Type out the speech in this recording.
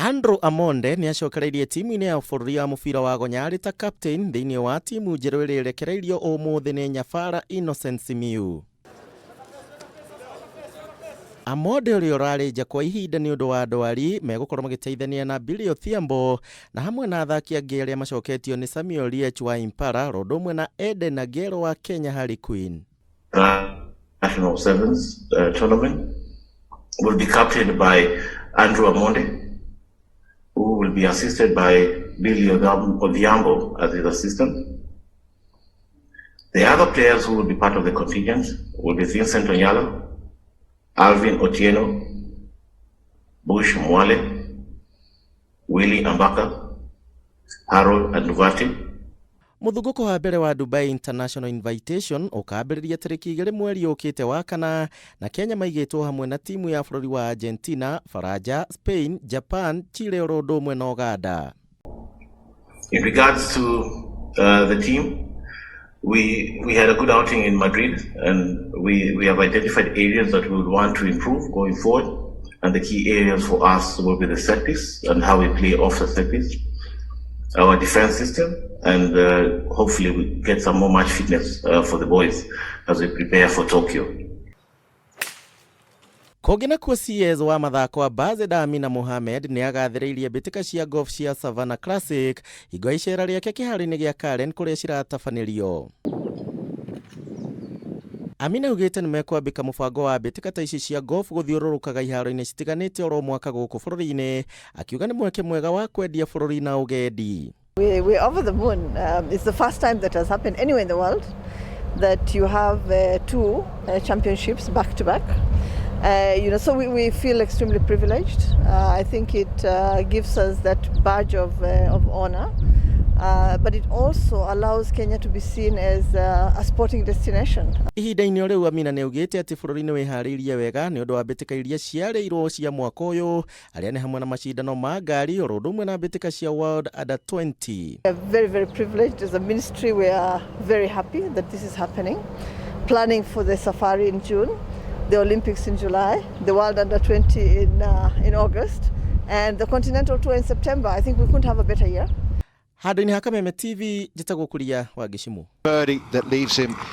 Andrew Amonde nĩ acokereirie timu-inĩ ya bũrũri ya mũbira wa gonya arĩ ta captain thĩinĩ wa timu njerũ ĩrĩa ĩrekereirio ũmũthĩ nĩ Nyabara Innocent Simiyu. Amonde ũrĩa ũrarĩ nja kwa ihinda nĩ ũndũ wa ndwari megũkorwo magĩteithania na Billy Odhiambo na hamwe na athaki angĩ arĩa macoketio nĩ Samuel Oliech wa Impala ro ũndũ ũmwe na Eden Agero wa Kenya Harlequin. National Sevens tournament will be captained by Andrew Amonde, who will be assisted by Billy Odhiambo as his assistant. The other players who will be part of the contingent will be Vincent Onyala, Alvin Otieno, Bush Mwale, Willie Ambaka, Harold Anduvati. Mũthũngũko wa mbere wa Dubai International Invitation ũkambĩrĩria tarĩki 2 mweri ũkĩte wa kana, na Kenya maigĩtwo hamwe na timu ya bũrũri wa Argentina, Faranja, Spain, Japan, Chile oro ũndũ ũmwe na Uganda. In regards to the team, we had a good outing in Madrid and we have identified areas that we would want to improve going forward. And the key areas for us will be the set piece and how we play off the set piece, our defense system, and hopefully we get some more match fitness for the boys as we prepare for Tokyo. Kũngĩ nakuo, CS wa mathako Ambassador Amina Mohamed nĩ agathĩrĩirie mbĩtĩka cia golf cia Savannah Classic hingo ya icera rĩake kĩharo-inĩ gĩa Karen kũrĩa ciratabanĩrio. Amina augĩte nĩ mekwambĩka mũbango wa mbĩtĩka ta ici cia golf gũthiũrũrũkaga iharo-inĩ citiganĩte oro mwaka gũkũ bũrũri-inĩ, akiuga nĩ mweke mwega wa kwendia bũrũri na ũgendi. We're over the moon. It's the first time that has happened anywhere in the world that you have two championships back to back. So we feel extremely privileged. I think it gives us that badge of honor. But it also allows Kenya to be seen as a sporting destination. Ihinda-inĩ o rĩu, Amina nĩ augĩte atĩ bũrũri nĩ wĩharĩirie wega nĩ ũndũ wa mbĩtĩka iria ciarĩirwo cia mwaka ũyũ, arĩa nĩ hamwe na macindano ma ngari oro ũndũ ũmwe na mbĩtĩka cia World Under 20. We are very, very privileged. As a ministry, we are very happy that this is happening. Planning for the safari in June, the Olympics in July, the World Under 20 in August, and the Continental Tour in September. I think we couldn't have a better year. Handũ-inĩ ha Kameme TV, njĩtagwo Kuria wa Gĩcimu. Birdie that leaves him